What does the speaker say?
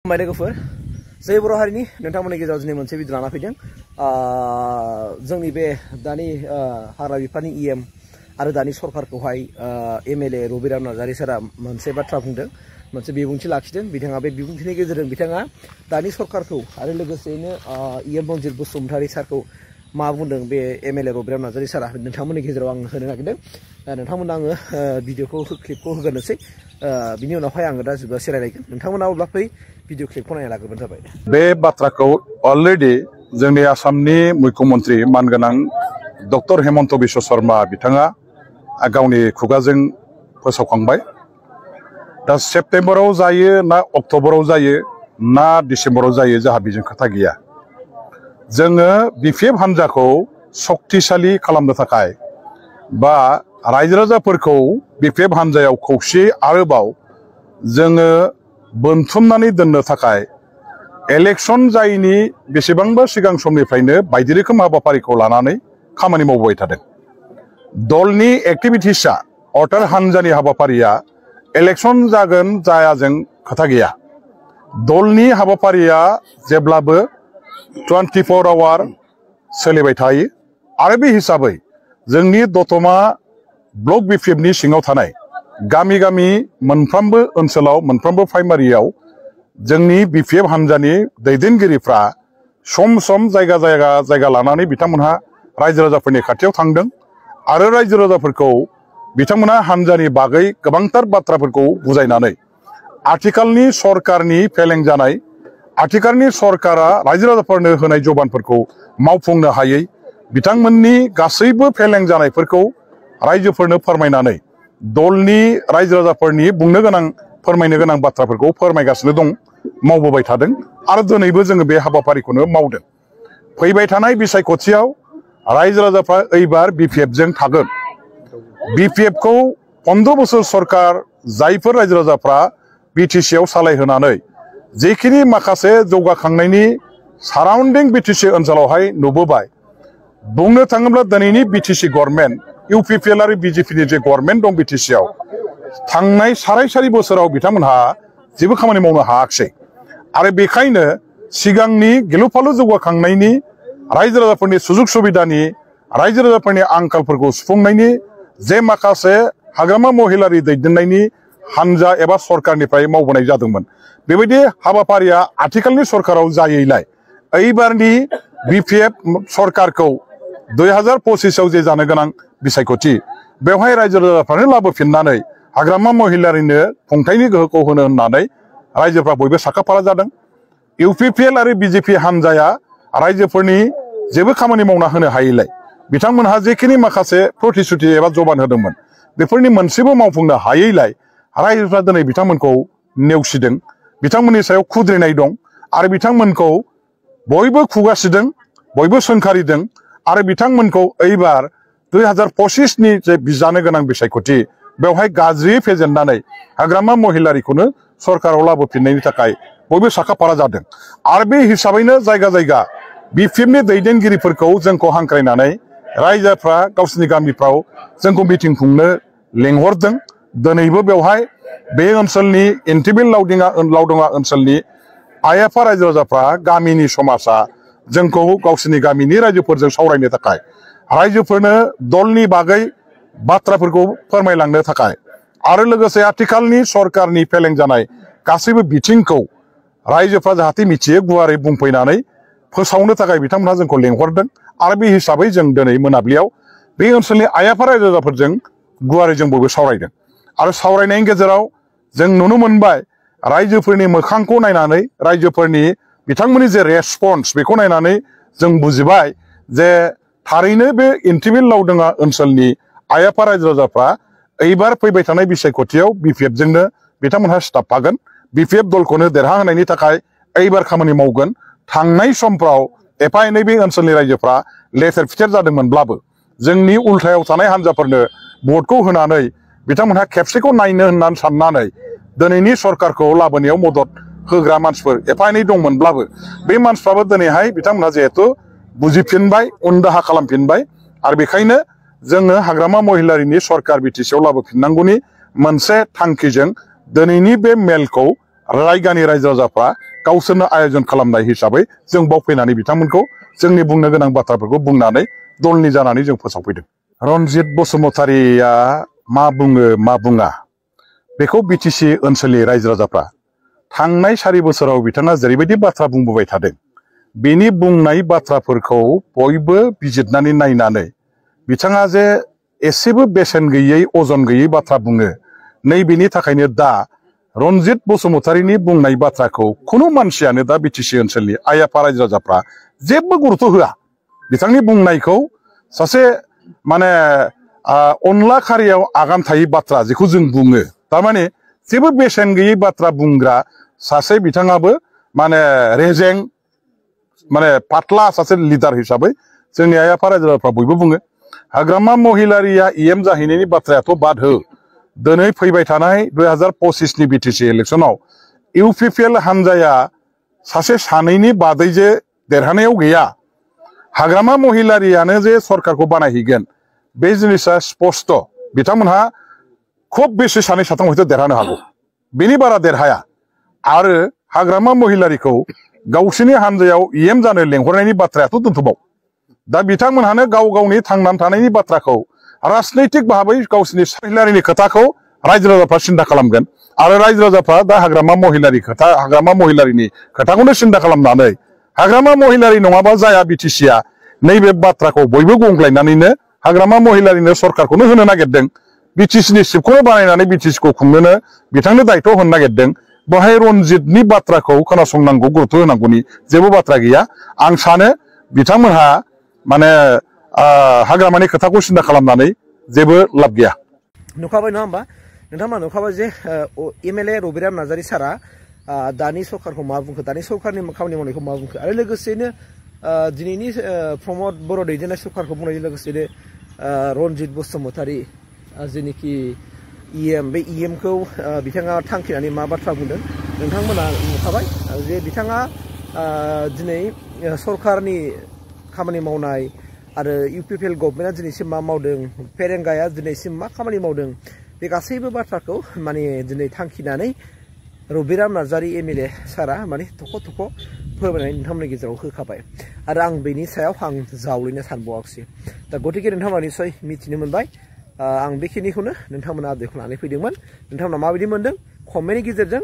मायदेगोफोर जै बर' हारिनि नोंथांमोननि गेजेराव दिनै मोनसे भिडिअ लाना फैदों जोंनि बे दानि हाग्रा बिफाननि इएम आरो दानि सरकारखौहाय एमएलए रबिराम नार्जारि सारा मोनसे बाथ्रा बुंदों मोनसे बिबुंथि लाखिदों बिथाङा बे बिबुंथिनि गेजेरजों बिथाङा दानि सरकारखौ आरो लोगोसेयैनो इएम रनजित बसुमतारी सारखौ मा बुंदों बे एमएलए रबिराम नार्जारि सारा नोंथांमोननि गेजेराव आं होनो नागिरदों नोंथांमोननो आङो भिडिअखौ क्लिपखौ होग्रोनोसै बिनि उनावहाय आङो दा जोबजासे रायलायगोन नोंथांमोना अब्ला फै भिडिअ क्लिपखौ नायना लाग्रोबानो जाबाय बे बाथ्राखौ अलरेडि जोंनि आसामनि मुख्यमन्त्री मानगोनां डक्टर हेमन्त बिश्व शर्मा बिथाङा गावनि खुगाजों फोसावखांबाय दा सेप्तेम्बराव जायो ना अक्ट'बराव जायो ना डिसेम्बराव जायो जोंहा बेजों खोथा गैया जोङो बिपिएफ हान्जाखौ शक्तिशाली खालामनो थाखाय बा रायजो राजाफोरखौ बिपिएफ हान्जायाव खौसेयै आरोबाव जोङो बोनथुमनानै दोननो थाखाय इलेक्शन जायैनि बेसेबांबा सिगां समनिफ्रायनो बायदि रोखोम हाबाफारिखौ लानानै खामानि मावबाय थादों दलनि एक्टिभिटिसआ अर्थात हान्जानि हाबाफारिया इलेक्शन जागोन जायाजों खोथा गैया दलनि हाबाफारिया जेब्लाबो 24 आवार सोलिबाय थायो आरो बे हिसाबै जोंनि दतमा ब्लक बिपिएफनि सिङाव थानाय गामि गामि मोनफ्रोमबो ओनसोलाव मोनफ्रोमबो प्राइमारियाव जोंनि बिपिएफ हान्जानि दैदेनगिरिफ्रा सम सम जायगा लानानै बिथांमोनहा रायजो राजाफोरनि खाथियाव थांदों आरो रायजो राजाफोरखौ बिथांमोनहा हान्जानि बागै गोबांथार बाथ्राफोरखौ बुजायनानै आथिखालनि सरकारनि फेलें जानाय आथिखालनि सरकारा रायजो राजाफोरनो होनाय जबानफोरखौ मावफुंनो हायै बिथांमोननि गासैबो फेलें जानायफोरखौ रायजोफोरनो फोरमायनानै दलनि रायजो राजाफोरनि बुंनो गोनां फोरमायनो गोनां बाथ्राफोरखौ फोरमायगासिनो दं मावबोबाय थादों आरो दिनैबो जोङो बे हाबाफारिखौनो मावदों फैबाय थानाय बिसायख'थियाव रायजो राजाफ्रा एबार बिपिएफजों थागोन बिपिएफखौ 15 बोसोर सरकार जायफोर रायजो राजाफ्रा बिटिसिआव सालायहोनानै जेखिनि माखासे जौगाखांनायनि साराउन्डिं बिटिसि ओनसोलावहाय नुबोबाय बुंनो थाङोब्ला दिनैनि बिटिसि गभर्नमेन्ट इउपिपिएल आरो बिजेपिनि जे गभर्नमेन्ट दं बिटिसिआव थांनाय साराय बोसोराव बिथांमोनहा जेबो खामानि मावनो हायाखिसै आरो बेखायनो सिगांनि गिलु-फालु जौगाखांनायनि रायजो राजाफोरनि सुजुग सुबिदानि रायजो राजाफोरनि आंखालफोरखौ सुफुंनायनि जे माखासे हाग्रामा महिलारि दैदेननायनि हान्जा एबा सरकारनिफ्राय मावबोनाय जादोंमोन बेबायदि हाबाफारिया आथिखालनि सरकाराव जायैलाय एबारनि बिपिएफ सरकारखौ 2025 आव जे जानो गोनां बिसायख'थि बेवहाय रायजो राजाफ्रानो लाबोफिननानै हाग्रामा महिलारिनो खुंथायनि गोहोखौ होनो होननानै रायजोफ्रा बयबो साखाफारा जादों इउपिपिएल आरो बिजेपि हान्जाया रायजोफोरनि जेबो खामानि मावना होनो हायैलाय बिथांमोनहा जेखिनि माखासे प्रतिश्रुति एबा जबान होदोंमोन बेफोरनि मोनसेबो मावफुंनो हायैलाय रायजोफ्रा दिनै बिथांमोनखौ नेवसिदों बिथांमोननि सायाव खुद्रिनाय दं आरो बिथांमोनखौ बयबो खुगासिदों बयबो सोंखारिदों आरो बिथांमोनखौ एबार 2025 नि जे जानो गोनां बिसायख'थि बेवहाय गाज्रियै फेजेननानै हाग्रामा महिलारिखौनो सरकाराव लाबोफिननायनि थाखाय बयबो साखाफारा जादों आरो बे हिसाबैनो जायगा बिपिएफनि दैदेनगिरिफोरखौ जोंखौ हांख्रायनानै रायजोफ्रा गावसिनि गामिफ्राव जोंखौ मिटिं खुंनो लेंहरदों दिनैबो बेवहाय बे ओनसोलनि एन्टिबिल लावदङा ओनसोलनि आइ आफा रायजो राजाफ्रा गामिनि समाजा जोंखौ गावसिनि गामिनि रायजोफोरजों सावरायनो थाखाय रायजोफोरनो दलनि बागै बाथ्राफोरखौ फोरमायलांनो थाखाय आरो लोगोसे आथिखालनि सरकारनि फेलें जानाय गासैबो बिथिंखौ रायजोफ्रा जाहाथे मिथियो गुवारै बुंफैनानै फोसावनो थाखाय बिथांमोनहा जोंखौ लेंहरदों आरो बे हिसाबै जों दिनै मोनाबिलियाव बे ओनसोलनि आइ आफा रायजो राजाफोरजों गुवारै जों बयबो सावरायदों आरो सावरायनायनि गेजेराव जों नुनो मोनबाय रायजोफोरनि मोखांखौ नायनानै रायजोफोरनि बिथांमोननि जे रेसपन्स बेखौ नायनानै जों बुजिबाय जे थारैनो बे एन्टिबिल लावदङा ओनसोलनि आइ आफा रायजो राजाफ्रा एबार फैबाय थानाय बिसायख'थियाव बिपिएफजोंनो बिथांमोनहा सिथाबफागोन बिपिएफ दलखौनो देरहाहोनायनि थाखाय एबार खामानि मावगोन थांनाय समफ्राव एफा एनै बे ओनसोलनि रायजोफ्रा लेथेर फिथेर जादोंमोनब्लाबो जोंनि उल्थायाव थानाय हान्जाफोरनो भटखौ होनानै बिथांमोनहा खेबसेखौ नायनो होननानै साननानै दिनैनि सरकारखौ लाबोनायाव मदद होग्रा मानसिफोर एफा एनै दंमोनब्लाबो बे मानसिफ्राबो दिनैहाय बिथांमोनहा जिहेथु बुजिफिनबाय उनदाहा खालामफिनबाय आरो बेखायनो जोङो हाग्रामा महिलारिनि सरकार बिटिसिआव लाबोफिननांगौनि मोनसे थांखिजों दिनैनि बे मेलखौ रायगानि रायजो राजाफ्रा गावसोरनो आयोजन खालामनाय हिसाबै जों बाव फैनानै बिथांमोनखौ जोंनि बुंनो गोनां बाथ्राफोरखौ बुंनानै दलनि जानानै जों फोसावफैदों। रनजित बसुमतारीया मा बुङो मा बुङा बेखौ बिटिसि ओनसोलनि रायजो राजाफ्रा थांनाय 4 बोसोराव बिथाङा जेरैबायदि बाथ्रा बुंबोबाय थादों बेनि बुंनाय बाथ्राफोरखौ बयबो बिजिरनानै नायनानै बिथाङा जे एसेबो बेसेन गैयै अजन गैयै बाथ्रा बुङो नैबेनि थाखायनो दा रनजित बसुमतारीनि बुंनाय बाथ्राखौ खुनु मानसियानो दा बिटिसि ओनसोलनि आइ आफा रायजो राजाफ्रा जेबो गुरुत्व होआ। बिथांनि बुंनायखौ सासे माने अनला खारियाव आगान थायै बाथ्रा जेखौ जों बुङो थारमाने जेबो बेसेन गैयै बाथ्रा बुंग्रा सासे बिथाङाबो माने रेजें माने पातला सासे लिडार हिसाबै जोंनि आइ आफा रायजो राजाफ्रा बयबो बुङो हाग्रामा महिलारिया इएम जाहैनायनि बाथ्रायाथ' बाद हो दिनै फैबाय थानाय 2025 नि बिटिसि इलेक्सनाव इउपिपिएल हानजाया सासे सानैनि बादै जे देरहानायाव गैया हाग्रामा महिलारियानो जे सरकारखौ बानायहैगोन बे जिनिसा स्पष्ट बिथांमोनहा खुब बेसे सानै साथाम हयथ' देरहानो हागौ बेनि बारा देरहाया आरो हाग्रामा महिलारिखौ गावसिनि हानजायाव इएम जानो लेंहरनायनि बाथ्रायाथ' दोनथ'बाव दा बिथांमोनहानो गाव गावनि थांनानै थानायनि बाथ्राखौ राजनैतिक भाबै गावसिनि महिलारिनि खोथाखौ रायजो राजाफ्रा सिन्था खालामगोन आरो रायजो राजाफ्रा दा हाग्रामा महिलारिनि खोथाखौनो सिन्था खालामनानै हाग्रामा महिलारि नङाबा जाया बिटिसिया नैबे बाथ्राखौ बयबो गंग्लायनानैनो हाग्रामा महिलारिनो सरकारखौनो होनो नागिरदों बिटिसिनि सिपखौनो बानायनानै बिटिसिखौ खुंनोनो बिथांनो दायथ' होनो नागिरदों बेवहाय रनजितनि बाथ्राखौ खोनासंनांगौ गुरुत्व होनांगौनि जेबो बाथ्रा गैया आं सानो बिथांमोनहा माने हाग्रामानि खोथाखौ सिन्था खालामनानै जेबो लाब गैया। नुखाबाय नङा होमबा नोंथांमोना नुखाबाय जे एमएलए रबिराम नार्जारी सारा दानि सरकारखौ मा बुंखो दानि सरकारनि खामानि मावनायखौ मा बुंखो आरो लोगोसेनो दिनैनि प्रमद बर' दैदेननाय सरकारखौ बुंनायजों लोगोसेनो रनजित बसुमतारी जेनिखि इएम बे इएमखौ बिथाङा थांखिनानै मा बाथ्रा बुंदों नोंथांमोना नुखाबाय जे बिथाङा दिनै सरकारनि खामानि मावनाय आरो इउपिपिएल गभर्नमेन्टआ दिनैसिम मा मावदों फेरेंगाया दिनैसिम मा खामानि मावदों बे गासैबो बाथ्राखौ माने दिनै थांखिनानै रबिराम नार्जारी एमएलए सारा माने थख' थख' फोरमायनानै नोंथांमोननि गेजेराव होखाबाय आरो आं बेनि सायाव आं जावलिनो सानबावाखिसै दा गतिके नोंथांमोना निस्सय मिथिनो मोनबाय आं बेखिनिखौनो नोंथांमोना आपडेटखौ लानानै फैदोंमोन नोंथांमोना माबायदि मोनदों कमेन्टनि गेजेरजों